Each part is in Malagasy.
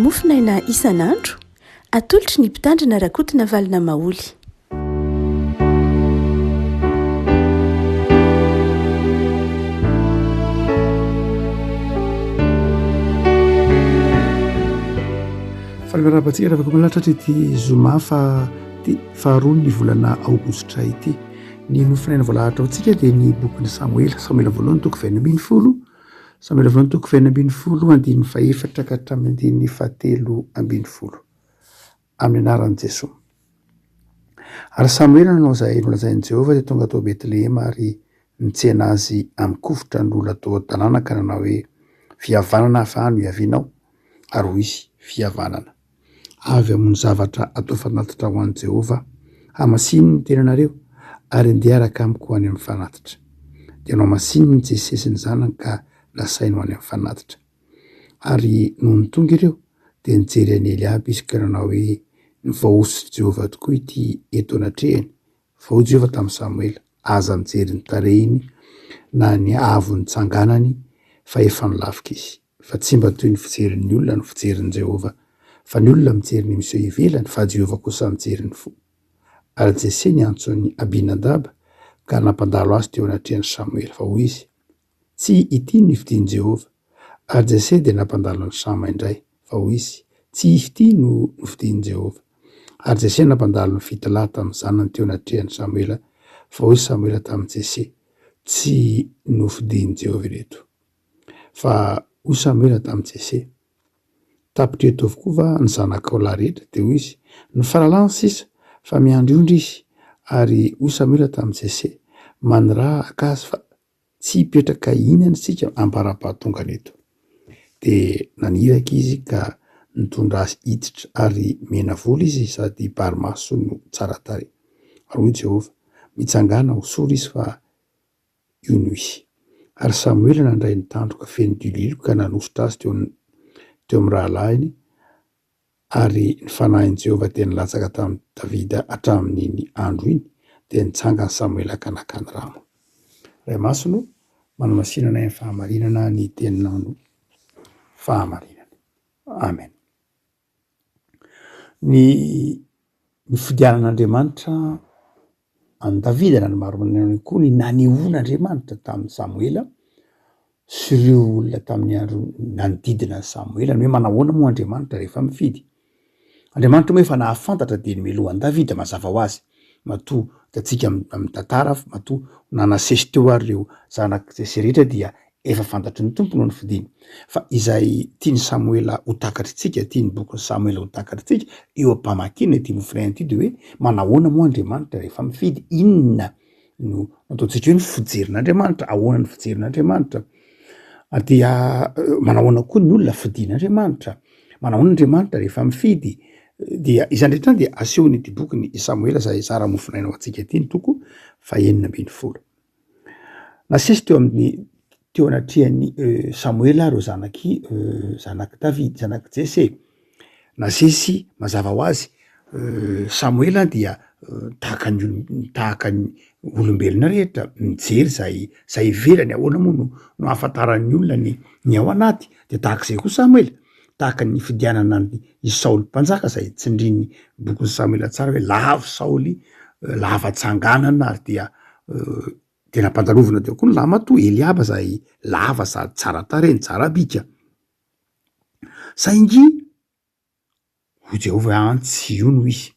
Mofonaina isan'andro, atolotry ny Mpitandrina Rakotonavalona Maholy. Faly miarahaba antsika ravaka malatra ity zoma fa ty faharoa ny volana aogositra ity. Ny mofonaina voalahatra ho antsika dia ny bokin'i Samoela, Samoela voalohany toko fahenina 16, Samoela voalohany toko fahenina 16 andininy fahefatra ka hatramin'ny andininy fahatelo ambin'ny folo. Amin'ny anaran'i Jesoa. Ary Samoela nanao izay nolazain'i Jehovah dia tonga tao Betlehema ary nitsena azy amin-kovitra ny olona tao an-tanàna ka nanao hoe, Fihavanana fa no hiavianao? Ary hoy izy, Fihavanana. Avy hamono zavatra atao fanatitra ho an'i Jehovah aho. Hamasino ny tenanareo, ary andeha hiaraka amiko ho any amin'ny fanatitra. Dia nohamasininy Jese sy ny zanany ka nasainy ho any amin'ny fanatitra. Ary nony tonga ireo, dia nijery an'i Eliaba izy ka nanao hoe, Ny voahosotr'i Jehovah tokoa ity eto anatrehany. Fa hoy Jehovah tamin'i Samoela, Aza mijery ny tarehiny na ny haavon'ny tsanganany, fa efa nilafika izy. Fa tsy mba toy ny fijerin'ny olona no fijerin'i Jehovah, fa ny olona mijery ny miseho ivelany, fa Jehovah kosa mijery ny fo. Ary Jese niantso an'i Abinadaba ka nampandalo azy teo anatrehan'i Samoela, fa hoy izy, Tsy ity no fidin'i Jehovah. Ary Jese dia nampandalo an'i Sama indray, fa hoy izy, Tsy ity no nofidin'i Jehovah. Ary Jese nampandalo ny fitolahy tamin'ny zanany teo anatrehan'i Samoela, fa hoy Samoela tamin'i Jese, Tsy nofidin'i Jehovah ireto. Fa hoy Samoela tamin'i Jese, Tapitra eto avokoa va ny zanakao lahy rehetra? Dia hoy izy, Ny faralahiny sisa, fa miandry ondry izy. Ary hoy Samoela tamin'i Jese, Maniraha haka azy, fa Tsy hipetraka hihinana isika ambara-pahatongany eto. Dia naniraka izy ka nitondra azy hiditra, ary mena volo izy sady bary maso no tsara tarehy. Ary hoy Jehovah, Mitsangàna, hosory izy, fa io no izy. Ary Samoela nandray ny tandroka feno diloilo ka nanosotra azy teo teo amin'ny rahalahiny, Ary ny fanahin'i Jehovah dia nilatsaka tamin'i Davida hatramin'iny andro iny, dia nitsangana Samoela ka nankany Rama. Ray Masina o, manamasina anay amin'ny fahamarinana ny teninao no fahamarinana. Amen. Ny nifidianan'Andriamanitra an'i Davida na ny marimarina koa ny nanehoan'Andriamanitra tamin'i Samoela sy ireo olona tamin'ny andro nanodidina an'i Samoela ny hoe manahoana moa Andriamanitra rehefa mifidy. Andriamanitra moa efa nahafantatra dia nomelohan'i Davida mazava ho azy. Matoa hitantsika amin'ny tantara matoa nanasesy teo ary ireo zanak'i Jese rehetra dia efa fantatry ny Tompo no nofidiny. Fa izay tian'i Samoela ho takatritsika, tian'ny bokin'i Samoela ho takatritsika, eo am-pamakiana ity mofonaina ity dia hoe manahoana moa Andriamanitra rehefa mifidy? Inona no ataontsika hoe ny fijerin'Andriamanitra? Ahoana ny fijerin'Andriamanitra? Ary dia manahoana koa ny olona fidin'Andriamanitra? Manahoana Andriamanitra rehefa mifidy? Dia izany rehetra izany dia asehon'ity bokin'i Samoela izay zara mofonaina ho antsika ity ny toko fahenina 16. Nasesy teo amin'ny teo anatrehan'i Samoela ireo zanak'i zanak'i Davida, zanak'i Jese. Nasesy mazava ho azy, Samoela dia tahaka ny olo- tahaka ny olombelona rehetra, mijery zay zay ivelany, ahoana moa no no ahafantaran'ny olona ny ny ao anaty, de tahak'izay koa Samoela, tahaka ny nifidianana an'i i Saoly mpanjaka zay tsindrin'ny bokin'i Samoela tsara hoe lavo Saoly, lava tsanganana ary dia dia nampandalovina teo koa ny lahimatoa Eliaba zay lava sady tsara tarehy no tsara bika. Saingy hoy Jehovah hoe an tsy io no izy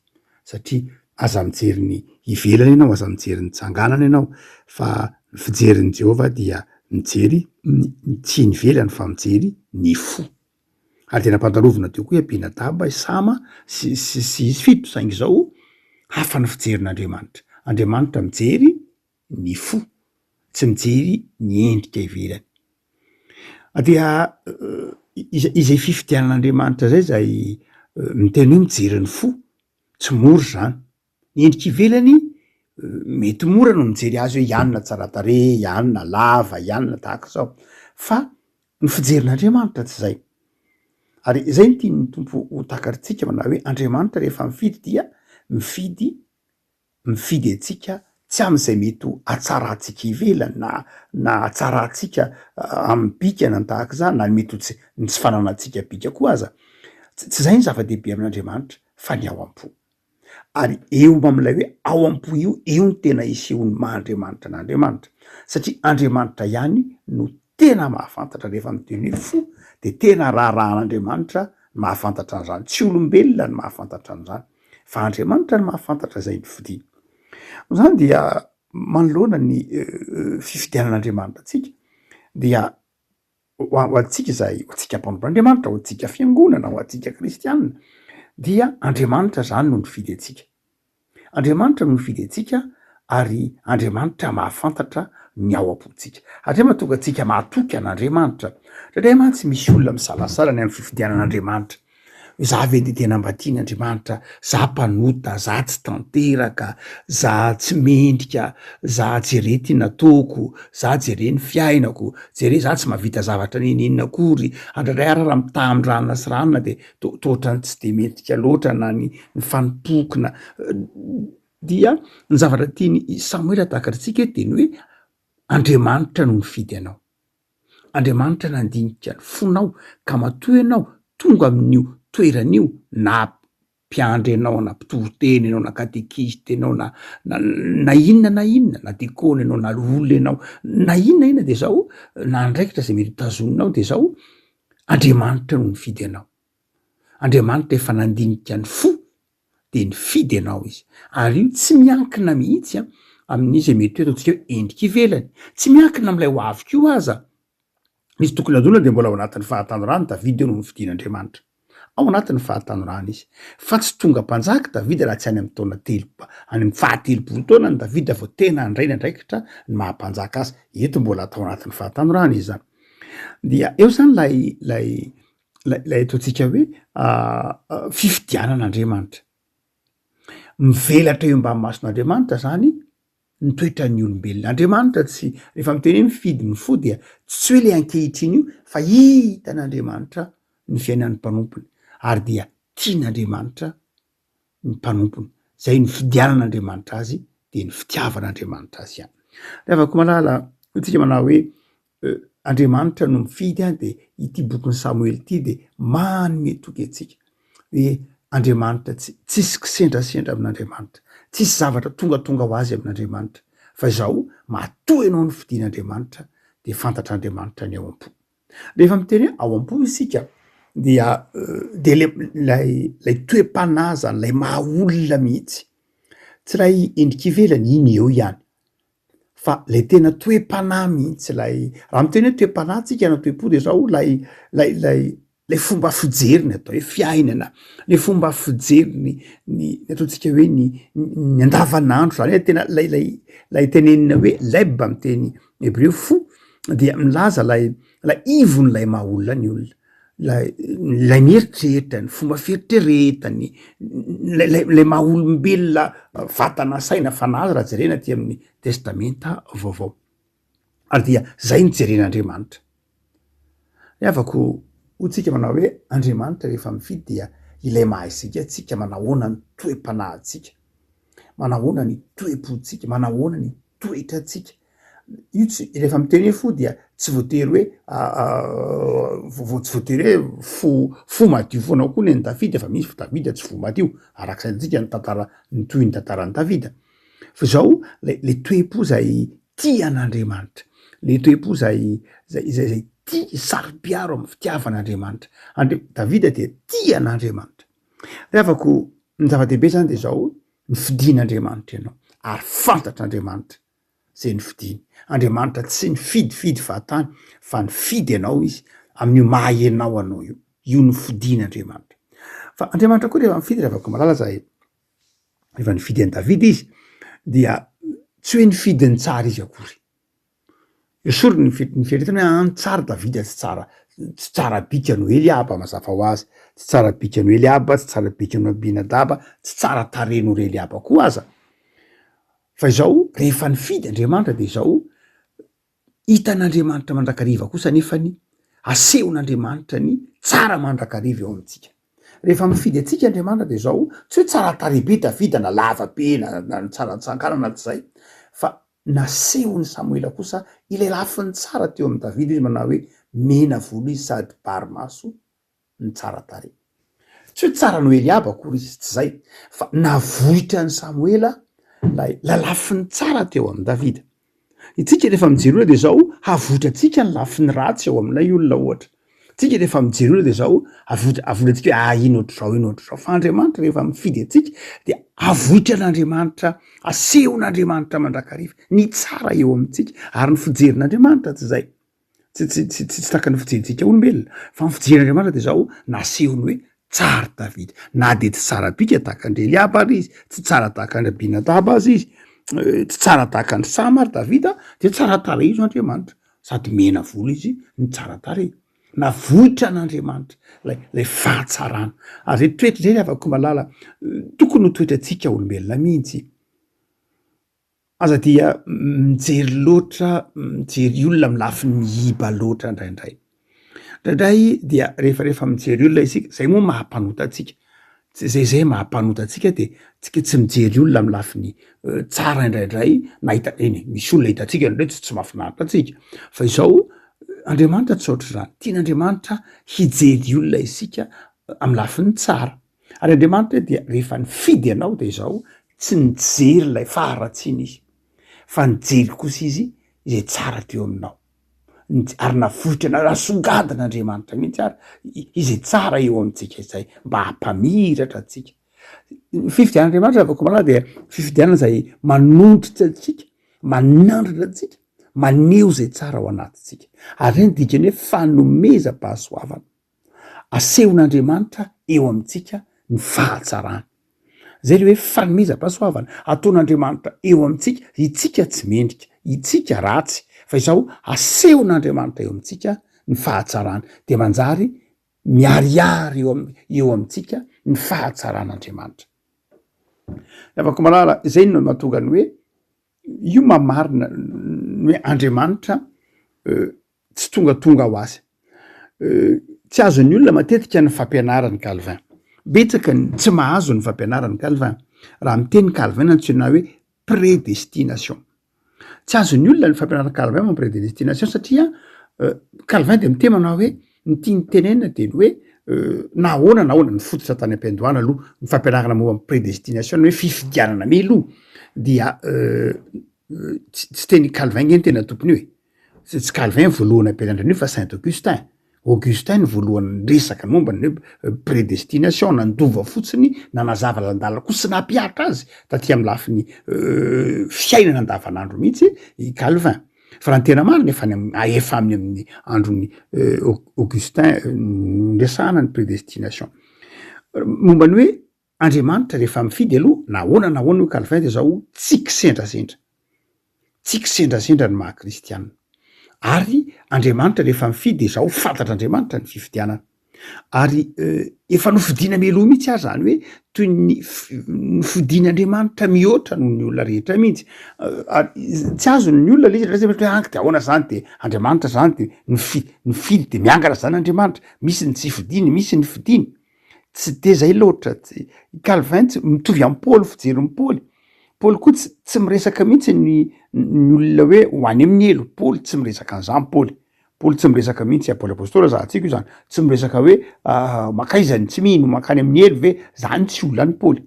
satria aza mijery ny ivelany ianao, aza mijery ny tsanganana ianao fa ny fijerin'i Jehovah dia mijery ny tsy ny ivelany fa mijery ny fo. Ary dia nampandalovina teo koa i Abinadaba, i Sama, sy sy sy izy fito, saingy izao, hafa ny fijerin'Andriamanitra. Andriamanitra mijery ny fo, tsy mijery ny endrika ivelany. Dia izay izay fifidianan'Andriamanitra izay, izay miteny hoe mijery ny fo, tsy mora izany. Ny endrika ivelany mety mora no mijery azy hoe i anona tsara tarehy, i anona lava, i anona tahaka izao. Fa ny fijerin'Andriamanitra tsy izay. Ary izay no tian'ny Tompo ho takarintsika manao hoe Andriamanitra rehefa mifidy dia mifidy mifidy antsika tsy amin'izay mety ho hatsarantsika ivelany na na hatsarantsika amin'ny bika na ny tahaka izany na ny mety ho tsy ny tsy fananantsika bika koa aza. Tsy izay ny zava-dehibe amin'Andriamanitra fa ny ao am-po. Ary eo amin'ilay hoe ao am-po io, eo no tena isehoan'ny maha Andriamanitra an'Andriamanitra. Satria Andriamanitra ihany no tena mahafantatra, rehefa miteny hoe fo dia tena raharahan'Andriamanitra ny mahafantatra an'izany, tsy olombelona no mahafantatra an'izany fa Andriamanitra no mahafantatra izay nofidiny. Izany dia manoloana ny fifidianan'Andriamanitra antsika dia ho antsika izay, ho antsika mpanompon'Andriamanitra, ho antsika fiangonana, ho antsika kristiana dia Andriamanitra izany no nifidy antsika. Andriamanitra no nifidy antsika ary Andriamanitra mahafantatra ny ao am-pontsika. Ary izay mahatonga antsika mahatoky an'Andriamanitra. Indraindray mantsy misy olona misalasala ny amin'ny fifidianan'Andriamanitra. Hoe za ve dia tena mba tian'Andriamanitra? Za mpanota, za tsy tanteraka, za tsy mendrika, za jere ty nataoko, za jere ny fiainako, jere za tsy mahavita zavatra n'inon'inona akory. Indraindray ary raha mitaha amin-dranona sy ranona dia toa ohatran'ny tsy dia mendrika loatra na ny ny fanompoako na dia ny zavatra tian'i Samoela takatritsika eto dia ny hoe Andriamanitra no nifidy anao. Andriamanitra nandinika ny fonao ka matoa ianao tonga amin'io toerana io na mpiandry ianao na mpitoriteny ianao na katekista ianao na na inona na inona na dikona ianao na olona ianao na inona na inona dia zao na andraikitra izay mety ho tazoninao dia zao Andriamanitra no nifidy anao. Andriamanitra efa nandinika ny fo dia nifidy anao izy. Ary io tsy miankina mihitsy an, amin'izay mety hoe ataontsika hoe endrika ivelany. Tsy miankina amin'ilay ho avy koa aza. Misy tokony adolana dia mbola ao anatin'ny fahatanorany Davida eo no nofidin'Andriamanitra. Ao anatin'ny fahatanorany izy. Fa tsy tonga mpanjaka Davida raha tsy any amin'ny taona telo, any amin'ny fahatelopolo taonany Davida vao tena handray ny andraikitra ny maha mpanjaka azy. Eto mbola tao anatin'ny fahatanorany izy izany. Dia eo izany ilay ilay ilay ataontsika hoe fifidianan'Andriamanitra. Mivelatra eo ambany mason'Andriamanitra izany ny toetran'ny olombelona. Andriamanitra tsy, rehefa miteny hoe mifidy ny fo dia tsy hoe le ankehitriny io fa hitan'Andriamanitra ny fiainan'ny mpanompony ary dia tian'Andriamanitra ny mpanompony. Izay nifidianan'Andriamanitra azy dia ny fitiavan'Andriamanitra azy ihany. Ry havako malala, hoy tsika manao hoe Andriamanitra no mifidy an dia ity bokin'i Samoela ity dia manome toky antsika hoe Andriamanitra tsy tsisy kisendrasendra amin'Andriamanitra, tsisy zavatra tongatonga ho azy amin'Andriamanitra fa izao matoa ianao nofidin'Andriamanitra dia fantatr'Andriamanitra ny ao am-po. Rehefa miteny hoe ao am-po isika dia dia le lay lay toe-panahy zany, lay maha olona mihitsy, tsy lay endrika ivelany, iny eo ihany fa lay tena toe-panahy mihitsy lay, raha miteny hoe toe-panahy tsika na toe-po de zao lay lay lay lay fomba fijery ny atao hoe fiainana, le fomba fijery ny ny ataontsika hoe ny ny andavanandro zany hoe tena lay lay lay tenenina hoe leb amy teny hebreo fo dia milaza lay lay ivon'ilay maha olona ny olona. Ilay ilay mieritreritra, ny fomba fieritreretany, lay lay lay maha olombelona vatana, saina, fanahy raha jerena aty amin'ny testamenta vaovao. Ary dia zay no jeren'Andriamanitra. Ry havako, hoy tsika manao hoe Andriamanitra rehefa mifidy dia ilay maha isika antsika, manahoana ny toe-panahintsika, manahoana ny toe-pontsika, manahoana ny toetrantsika. Io tsy, rehefa miteny hoe fo dia tsy voatery hoe vo- tsy voatery hoe fo fo madio foana koa ny an'i Davida fa misy Davida tsy fo madio, araka izay hitantsika ny tantara ny tohin'ny tantaran'i Davida. Fa izao le le toe-po zay tia an'Andriamanitra, le toe-po zay zay zay zay tia saro-piaro amin'ny fitiavan'Andriamanitra. Andri- Davida dia tia an'Andriamanitra. Ry havako, ny zava-dehibe zany de zao, nofidin'Andriamanitra ianao ary fantatr'Andriamanitra zay nofidiny. Andriamanitra tsy nifidifidy fahatany fa nifidy anao Izy amin'io maha ianao anao io. Io nofidin'Andriamanitra. Fa Andriamanitra koa rehefa mifidy ry havako malala za e, rehefa nifidy an'i Davida Izy dia tsy hoe nifidy ny tsara Izy akory. Esory ny ny fieritreretana hoe an tsara Davida tsy tsara tsy tsara bika noho Eliaba mazava ho azy, tsy tsara bika noho Eliaba, tsy tsara bika noho Abinadaba, tsy tsara tarehy noho ry Eliaba koa aza. Fa izao rehefa nifidy Andriamanitra de izao hitan'Andriamanitra mandrakariva kosa nefany asehon'Andriamanitra ny tsara mandrakariva eo amintsika. Rehefa mifidy antsika Andriamanitra de izao tsy hoe tsara tarehy be Davida na lava be na na tsara tsanganana tsy zay fa Nasehon'i Samoela kosa ilay lafiny tsara teo amin'i Davida, izy manao hoe mena volo izy sady bary maso no tsara tarehy. Tsy hoe tsara noho Eliaba akory izy, tsy izay, fa navoitra an'i Samoela ilay lafiny tsara teo amin'i Davida. Itsika rehefa mijery olona dia izao, havoitra antsika ny lafiny ratsy ao amin'ilay olona ohatra. Tsika rehefa mijery olona dia izao, avoitra antsika hoe ah iny ohatr'izao, iny ohatr'izao. Fa Andriamanitra rehefa mifidy antsika dia avoitran'Andriamanitra, asehon'Andriamanitra mandrakariva ny tsara eo amintsika. Ary ny fijerin'Andriamanitra tsy izay. Tsy tsy tsy tsy tahaka ny fijerintsika olombelona, fa ny fijerin'Andriamanitra dia izao, nasehony hoe tsara Davida, na dia tsy tsara bika tahaka an-dry Eliaba ary izy, tsy tsara tahaka an-dry Abinadaba aza izy, tsy tsara tahaka an-dry Sama ary Davida, dia tsara tarehy izy Andriamanitra, sady mena volo izy no tsara tarehy. Navoitra an'Andriamanitra ilay ilay fahatsarana. Ary izay toetra izay ry havako malala, tokony ho toetrantsika olombelona mihitsy. Aza dia mijery loatra, mijery olona amin'ny lafiny miiba loatra indraindray. Indraindray dia rehefa rehefa mijery olona isika, zay moa maha mpanota antsika, zay zay maha mpanota antsika de tsika tsy mijery olona amin'ny lafiny tsara indraindray na hita, eny e, misy olona hitantsika indraindray tsy tsy mahafinaritra antsika, fa izao Andriamanitra tsy ohatr'izany, tian'Andriamanitra hijery olona isika amin'ny lafiny tsara. Ary Andriamanitra dia rehefa nifidy anao dia izao, tsy nijery ilay faharatsiana Izy, fa nijery kosa Izy izay tsara teo aminao. Ary navoitra anao, nasongadina Andriamanitra mihitsy ary izay tsara eo amintsika izay, mba hampamiratra antsika. Ny fifidianan'Andriamanitra ravako malala dia fifidianana izay manondrotra antsika, manandratra antsika, maneho izay tsara ao anatintsika. Ary izay no dikany hoe fanomezam-pahasoavana. Asehon'Andriamanitra eo amintsika ny fahatsarany. Zay le hoe fanomezam-pahasoavana ataon'Andriamanitra eo amintsika, itsika tsy mendrika, itsika ratsy, fa izao asehon'Andriamanitra eo amintsika ny fahatsarany, de manjary miharihary eo am- eo amintsika ny fahatsaran'Andriamanitra. Ry havako malala, zay no mahatonga ny hoe io maha-marina ny hoe Andriamanitra tsy tongatonga ho azy. Tsy azon'ny olona matetika ny fampianaran'i Calvin. Betsaka ny tsy mahazo ny fampianaran'i Calvin. Raha miteny Calvin antsoina hoe prédestination. Tsy azon'ny olona ny fampianaran'i Calvin momba prédestination satria Calvin dia miteny manao hoe ny tiany tenenina dia ny hoe na ahoana na ahoana, nifototra tany am-piandohana aloha ny fampianarana momba ny prédestination ny hoe fifidianana mialoha dia tsy teny Calvin nge ny tena tompony io e. Tsy tsy Calvin voalohany nampianatra an'io fa Saint Augustin. Augustin no voalohany niresaka momba ny hoe prédestination, nandova fotsiny, nanazava lalandalina koa sy nampihatra azy taty amin'ny lafiny fiainana andavanandro mihitsy i Calvin. Fa raha ny tena marina efa any amin'ny efa any amin'ny andron'i Augustin no niresahana ny prédestination. Momba ny hoe Andriamanitra rehefa mifidy aloha na ahoana na ahoana hoy Calvin dia izao tsy kisendrasendra. Tsy kisendrasendra ny maha kristianina. Ary Andriamanitra rehefa mifidy dia izao fantatr'Andriamanitra ny fifidianana. Ary efa nofidina mialoha mihitsy aza izany hoe toy ny nofidin'Andriamanitra mihoatra noho ny olona rehetra mihitsy. Ary tsy azon'ny olona ilay izy indraindray hoe anky dia ahoana izany dia Andriamanitra izany dia nifi- nifidy dia miangana izany Andriamanitra. Misy ny tsy fidiny, misy ny fidiny. Tsy de zay loatra, tsy, i Calvin tsy, mitovy amin'i Paoly fijerin'i Paoly, Paoly koa tsy tsy miresaka mihitsy ny ny olona hoe ho any amin'ny helo, Paoly tsy miresaka an'izany Paoly, Paoly tsy miresaka mihitsy, Paoly apostoly zahantsika io zany, tsy miresaka hoe mankaiza ny tsy mino, mankany amin'ny helo ve, zany tsy olan'i Paoly,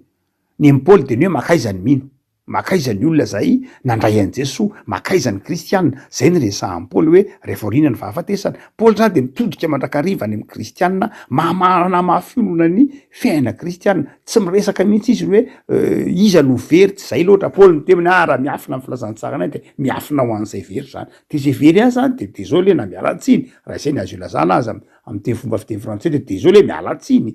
ny an'i Paoly de ny hoe mankaiza ny mino. Makaiza ny olona izay nandray an'i Jesoa? Makaiza ny kristiana? Izay no resahan'i Paoly hoe rehefa aoriana ny fahafatesana. Paoly izany dia mitodika mandrakariva any amin'ny kristiana, manamafy olona ny fiainana kristiana. Tsy miresaka mihitsy izy hoe iza no very, tsy izay loatra. Paoly miteny hoe ah raha miafina ny filazantsaranay dia miafina ho an'izay very izany. Dia izay very ihany izany dia désolé na miala tsiny, raha izay ny azo ilazana azy. Amin'ny teny fomba fiteny frantsay dia désolé, miala tsiny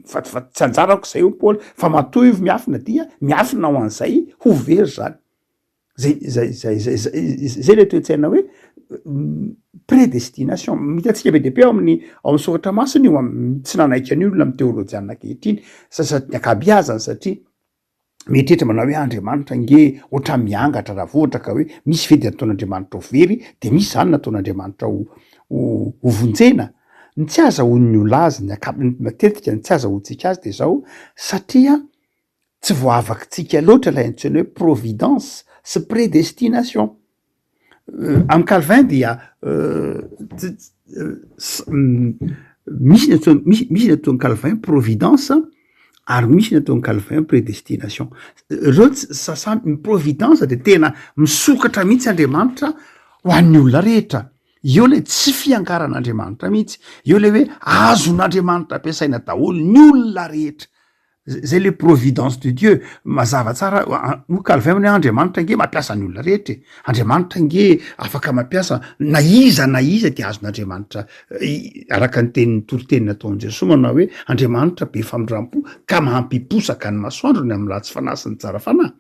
fa fa tsy anjarako izay hoy Paoly fa matoa io miafina dia miafina ho an'izay ho very izany. Zay zay zay zay zay zay le toe-tsaina hoe prédestination. Hitantsika be dia be ao amin'ny ao amin'ny soratra masina io, tsy nanaiky an'io olona amin'ny teolojianina ankehitriny, sa- ny ankabeazany satria mieritreritra manao hoe Andriamanitra ange ohatran'ny miangatra raha vao ohatra ka hoe misy ve de nataon'Andriamanitra ho very de misy zany nataon'Andriamanitra ho ho ho vonjena? Ny tsy azahoan'ny olona azy ny ankap- matetika ny tsy azahoantsika azy de zao satria tsy voavakitsika loatra ilay antsoina hoe providence sy prédestination. Amin'i Calvin dia. Misy ny antsoin'i, misy misy ny ataon'i Calvin providence ary misy ny ataon'i Calvin prédestination. Reo tsy sa- samy, ny providence de tena misokatra mihitsy Andriamanitra ho an'ny olona rehetra. Eo le tsy fiangaran'Andriamanitra mihitsy, eo le hoe azon'Andriamanitra ampiasaina daholo ny olona rehetra. Zay le providence de Dieu, mazava tsara hoy Calvin hoe Andriamanitra ange mampiasa ny olona rehetra e, Andriamanitra ange afaka mampiasa na iza na iza de azon'Andriamanitra araka ny tenin'ny toriteny nataon'i Jesoa manao hoe Andriamanitra be famindrampo ka mampiposaka ny masoandrony amin'ny ratsy fanahy sy ny tsara fanahy.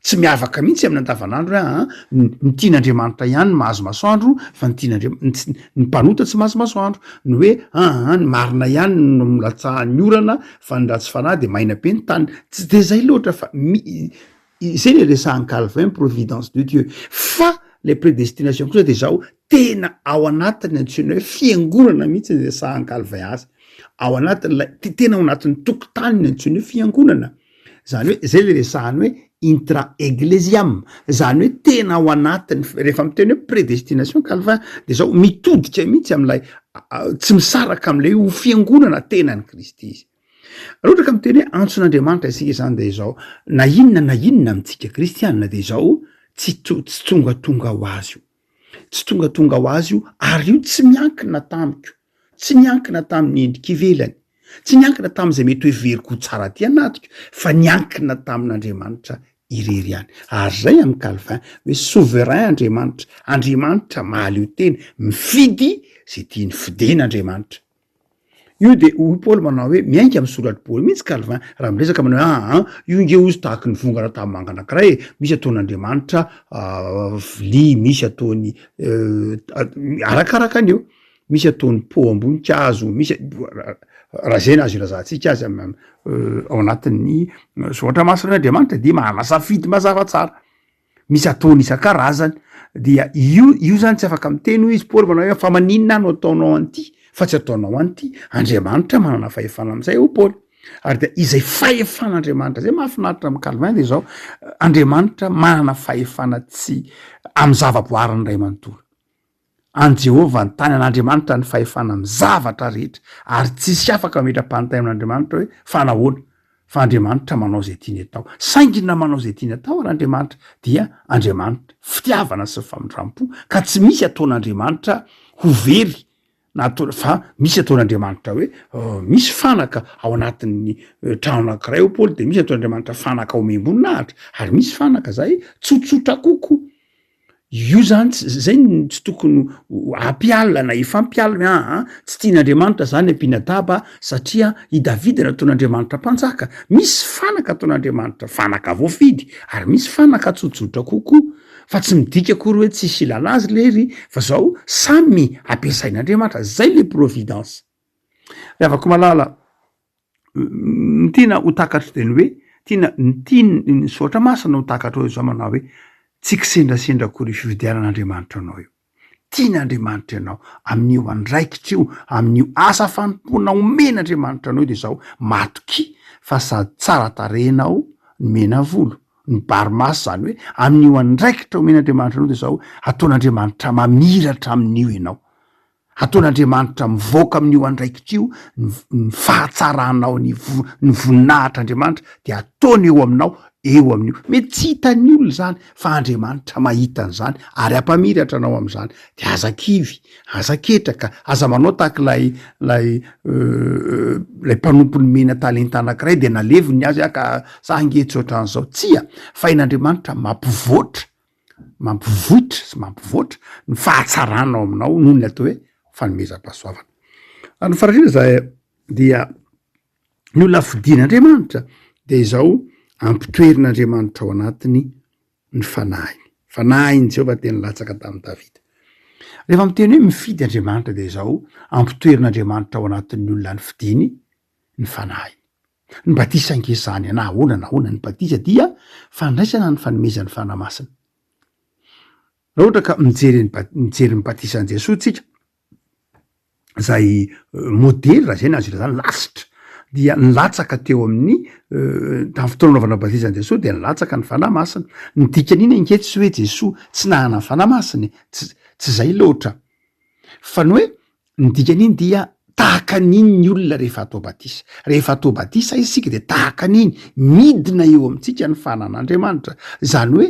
Tsy miavaka mihitsy amin'ny andavanandro hoe aa ny tian'Andriamanitra ihany no mahazo masoandro fa ny tian'Andriam- ny tsy ny mpanota tsy mahazo masoandro, ny hoe aa ny marina ihany no latsahan'ny orana fa ny ratsy fanahy de maina be ny tany, tsy de zay loatra fa mi- zay le resahan'i Calvin providence de Dieu, fa le predestination kosa de zao tena ao anatin'ny antsoina hoe fiangonana mihitsy ny resahan'i Calvin azy, ao anatin'ilay tena ao anatin'ny tokotaniny ny antsoina hoe fiangonana. Zany hoe zay le resahany hoe intra ecclesiam, zany hoe tena ao anatiny, rehefa miteny hoe predestination Calvin de zao mitodika mihitsy am'lay tsy misaraka am'lay ho fiangonana tenan'i Kristy izy. Raha ohatra ka miteny hoe antson'Andriamanitra isika zany de izao, na inona na inona amintsika kristianina de izao tsy to- tsy tongatonga ho azy io, tsy tongatonga ho azy io ary io tsy miankina tamiko, Tsy niankina tamin'ny endrika ivelany, tsy niankina tamin'izay mety ho heveriko ho tsara aty anatiko, fa niankina tamin'Andriamanitra irery ihany. Ary izay amin'i Calvin, hoe souverain Andriamanitra, Andriamanitra mahaleo tena, mifidy izay tiany fidina Andriamanitra. Io dia hoy Paoly manao hoe, miainga amin'ny soratr'i Paoly mihitsy Calvin, raha miresaka manao hoe aa, io nge ozy tahaky ny vongana tanimanga anankiray e, misy ataon'Andriamanitra vilia, misy ataony arakaraka an'io. Misy ataony pot am-boninkazo, misy raha zay no azo ilazantsika azy am- ao anatin'ny soratra masina hoe Andriamanitra dia manana safidy mazava tsara, misy ataony isan-karazany, dia io io zany tsy afaka miteny hoy izy Paoly manao hoe fa maninona aho no ataonao an'ity fa tsy ataonao an'ity, Andriamanitra manana fahefana amin'izay hoy Paoly, ary dia izay fahefan'Andriamanitra zay mahafinaritra amin'i Calvin de izao, Andriamanitra manana fahefana tsy amin'ny zavaboariny iray manontolo. An'i Jehovah ny tany, an'Andriamanitra ny fahefana amin'ny zavatra rehetra, ary tsisy afaka mametra-panontaniana amin'Andriamanitra hoe, Fa nahoana? Fa Andriamanitra manao izay tiany atao. Saingy na manao izay tiany atao ary Andriamanitra, dia Andriamanitra fitiavana sy famindram-po, ka tsy misy ataon'Andriamanitra ho very, na atao, fa misy ataon'Andriamanitra hoe, misy fanaka ao anatin'ny trano anankiray hoy Paoly, dia misy ataon'Andriamanitra fanaka omem-boninahitra, ary misy fanaka izay tsotsotra kokoa. Io zany tsy zay no tsy tokony ho hampialona na hifampialona hoe aa tsy tian'Andriamanitra zany Abinadaba satria i Davida nataon'Andriamanitra mpanjaka. Misy fanaka ataon'Andriamanitra, fanaka voafidy, ary misy fanaka tsotsotra kokoa. Fa tsy midika akory hoe tsisy ilana azy lery fa zao samy ampiasain'Andriamanitra, zay le providence. Ry havako malala, Ny tiana ho takatro dia ny hoe, tiana, ny tian' ny soratra masina ho takatrao izao manao hoe, tsy kisendrasendra akory io fifidianan'Andriamanitra anao io. Tian'Andriamanitra ianao amin'io andraikitra io, amin'io asa fanompoana omen'Andriamanitra anao io dia izao, matokia fa sady tsara tarehy ianao no mena volo, ny bary maso izany hoe amin'io andraikitra omen'Andriamanitra anao dia izao, ataon'Andriamanitra mamiratra amin'io ianao. Ataon'Andriamanitra mivoaka amin'io andraikitra io ny ny fahatsaranao, ny vo- ny voninahitr'Andriamanitra dia ataony eo aminao eo amin'io. Mety tsy hitan'ny olona izany fa Andriamanitra mahita an'izany ary hampamiratra anao amin'izany. De aza kivy, aza ketraka, aza manao tahaka ilay ilay ilay mpanompo nomena talenta anankiray de naleviny ny azy ah ka za ange tsy ohatran'izao. Tsia, fa hain'Andriamanitra mampivoatra mampivoitra sy mampivoatra ny fahatsarana ao aminao noho ny atao hoe fanomezam-pahasoavana. Ary ny farany indrindra zay dia ny olona fidin'Andriamanitra dia izao ampitoerin'Andriamanitra ao anatiny ny fanahiny. Fanahin'i Jehovah dia nilatsaka tamin'i Davida. Rehefa miteny hoe mifidy Andriamanitra dia izao ampitoerin'Andriamanitra ao anatin'ny olona nifidiny ny fanahiny. Ny batisa ange izany na ahoana na ahoana, ny batisa dia fandraisana ny fanomezan'ny Fanahy Masina. Raha ohatra ka mijery ny mijery ny batisan'i Jesoa tsika, izay modely raha izay no azo ilazana, lasitra, dia nilatsaka teo amin'ny tamin'ny fotoana nanaovana batisa an'i Jesoa dia nilatsaka ny Fanahy Masina. Ny dikan'iny ange tsy hoe Jesoa tsy nanana ny Fanahy Masina e, tsy tsy izay loatra. Fa ny hoe ny dikan'iny dia. Tahaka an'iny ny olona rehefa atao batisa. Rehefa atao batisa isika dia tahaka an'iny, midina eo amintsika ny fanan'Andriamanitra. Izany hoe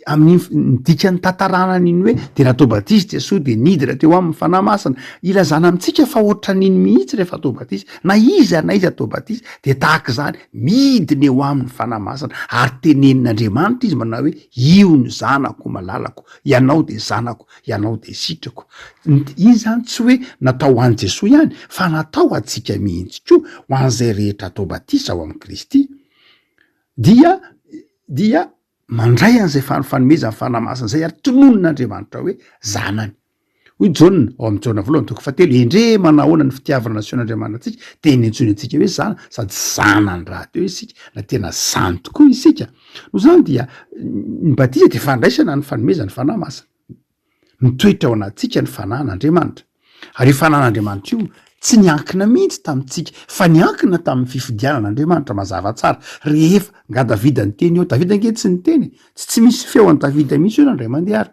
amin'iny ny dikan'ny tantarana an'iny hoe dia natao batisa Jesoa dia nidina teo aminy ny Fanahy Masina. Ilazana amintsika fa ohatran'iny mihitsy rehefa atao batisa. Na iza na iza atao batisa dia tahaka izany, midina eo aminy ny Fanahy Masina ary tenenin'Andriamanitra izy manao hoe io ny zanako malalako, ianao dia zanako, ianao dia sitrako. Iny izany tsy hoe natao ho an'i Jesoa ihany fa natao ho antsika mihitsy koa, ho an'izay rehetra atao batisa ao amin'i Kristy dia dia mandray an'izay fanomezan'ny Fanahy Masina izay ary tononin'Andriamanitra hoe zanany. Hoy Jaona ao amin'ny Jaona voalohany toko fahatelo, Endrey manahoana ny fitiavana nasehon'Andriamanitra antsika, dia niantsoiny antsika hoe zana, sady zanany rahateo isika, na tena zany tokoa isika. Noho izany dia ny batisa dia fandraisana ny fanomezan'ny Fanahy Masina. Mitoetra ao anatintsika ny Fanahin'Andriamanitra. Ary io Fanahin'Andriamanitra io tsy niankina mihitsy tamintsika, fa niankina tamin'ny fifidianan'Andriamanitra, mazava tsara. Rehefa, nga Davida niteny eo, Davida ange tsy niteny e, tsy tsy misy feo an'i Davida mihitsy eo na indray mandeha ary.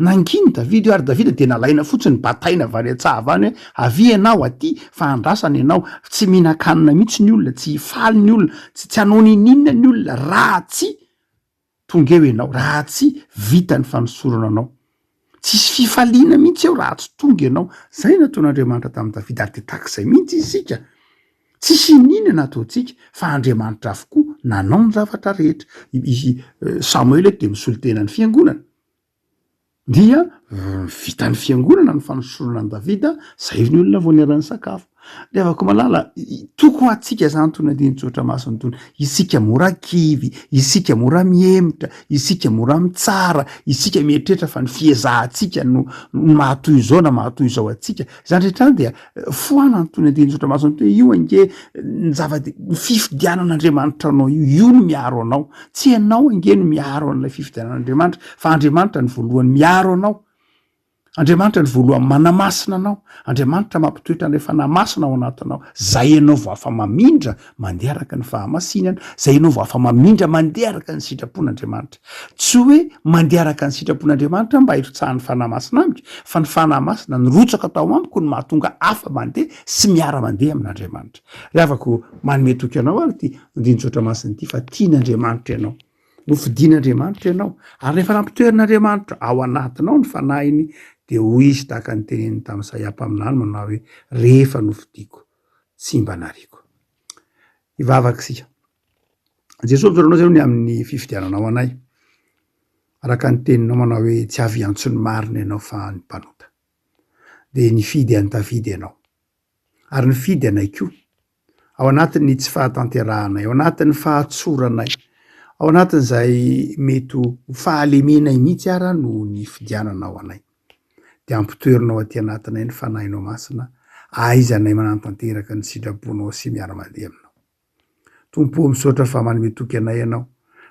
Nanginy Davida io ary Davida dia nalaina fotsiny, bataina avy any an-tsaha avy any hoe, avia ianao aty fa andrasana ianao, tsy mihinan-kanina mihitsy ny olona, tsy hifaly ny olona, tsy tsy hanao n'inon'inona ny olona raha tsy tonga eo ianao, raha tsy vita ny fanosorana anao. Tsisy fifaliana mihitsy eo raha tsy tonga ianao. Izay no nataon'Andriamanitra tamin'i Davida ary dia tahaka izay mihitsy isika. Tsisy iniana nataontsika fa Andriamanitra avokoa nanao ny zavatra rehetra. I Samoela eto dia misolo tena ny fiangonana. Dia vitan'ny fiangonana ny fanosorana an'i Davida, zay ny olona vao niara-nisakafo. Ry havako malala, toko ho antsika izany itony andinin-tsoratra masina itony. Isika mora kivy, isika mora mihemotra, isika mora mitsara, isika mieritreritra fa ny fiezahantsika no no mahatoy izao na mahatoy izao antsika. Izany rehetra izany dia foanana itony andinin-tsoratra masina itony hoe io ange ny zava-dehibe, ny fifidianan'Andriamanitra anao io, io no miaro anao. Tsy ianao ange no miaro an'ilay fifidianan'Andriamanitra fa Andriamanitra no voalohany miaro anao. Andriamanitra no voalohany manamasina anao. Andriamanitra mampitoetra an'ilay Fanahy Masina ao anatinao. Zay ianao vao afa-mamindra mandeha araka ny fahamasinana. Zay ianao vao afa-mamindra mandeha araka ny sitrapon'Andriamanitra. Tsy hoe mandeha araka ny sitrapon'Andriamanitra mba hirotsahan'ny Fanahy Masina amiko, fa ny Fanahy Masina nirotsaka tao amiko no mahatonga afa-mandeha sy miara-mandeha amin'Andriamanitra. Ry havako, manome toky anao ary ity andinin-tsoratra masina ity fa tian'Andriamanitra ianao. Nofidin'Andriamanitra ianao. Ary rehefa nampitoerin'Andriamanitra ao anatinao ny Fanahiny, dia hoy Izy tahaka ny teneniny tamin'i Isaia mpaminany manao hoe, Rehefa nofidiko, tsy mba nariako. Hivavaka isika. Jesoa misaotra anao izay ny amin'ny fifidiananao anay. Araka ny teninao manao hoe tsy avy hiantso ny marina ianao fa ny mpanota. Dia nifidy an'i Davida ianao. Ary nifidy anay koa. Ao anatin'ny tsy fahatanterahanay, ao anatin'ny fahatsoranay, ao anatin'izay mety ho fahalemenay mihitsy ara no nifidiananao anay. Dia ampitoerinao aty anatinay ny Fanahinao Masina, ahaizanay manatanteraka ny sitraponao sy miara-mandeha aminao. Tompo ô, misaotra fa manome toky anay Ianao,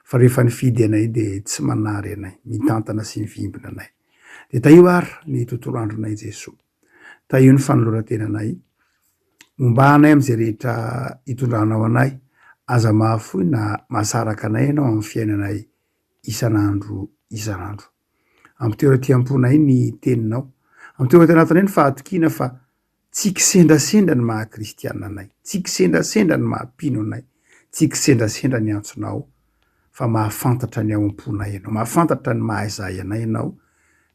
fa rehefa nifidy anay dia tsy manary anay, mitantana sy mivimbina anay. Dia tahio ary ny tontolo andronay Jesoa. Tahio ny fanoloran-tenanay. Momba anay amin'izay rehetra itondranao anay. Aza mahafoy na mahasaraka anay Ianao amin'ny fiainanay isan'andro isan'andro. Ampitoero aty am-ponay ny Teninao. Ampitoero aty anatinay ny fahatokiana fa Tsy kisendrasendra ny maha kristiana anay, tsy kisendrasendra ny maha mpino anay, tsy kisendrasendra ny antsonao fa mahafantatra ny ao am-ponay ianao, mahafantatra ny maha izahay anay ianao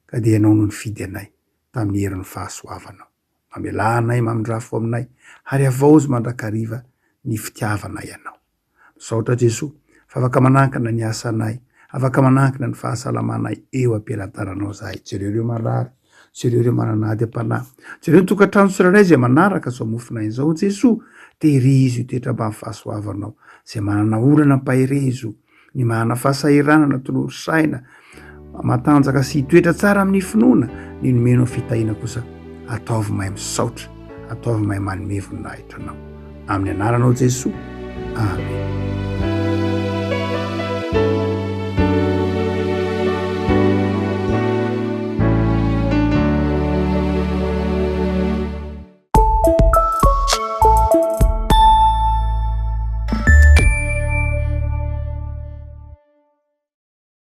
ka dia ianao no nifidy anay tamin'ny herin'ny fahasoavanao. Mamelà anay, mamindrafo aminay ary havaozy mandrakariva ny fitiavanay anao. Misaotra Jesoa fa afaka manankina ny asanay, afaka manankina ny fahasalamanay eo am-pelatananao zahay. Jereo ireo marary, jereo ireo manana ady am-panahy, jereo ny tokantrano tsirairay izay manaraka izao mofonay izao Jesoa. Tehirizo io toetra ambany fahasoavanao, izay manana olana ampaherezo. Ny manana fahasahiranana tolory saina matanjaka sy hitoetra tsara amin'ny finoana, ny nomenao fitahiana kosa ataovy mahay misaotra, ataovy mahay manome voninahitra anao. Amin'ny anaranao Jesoa. Amen.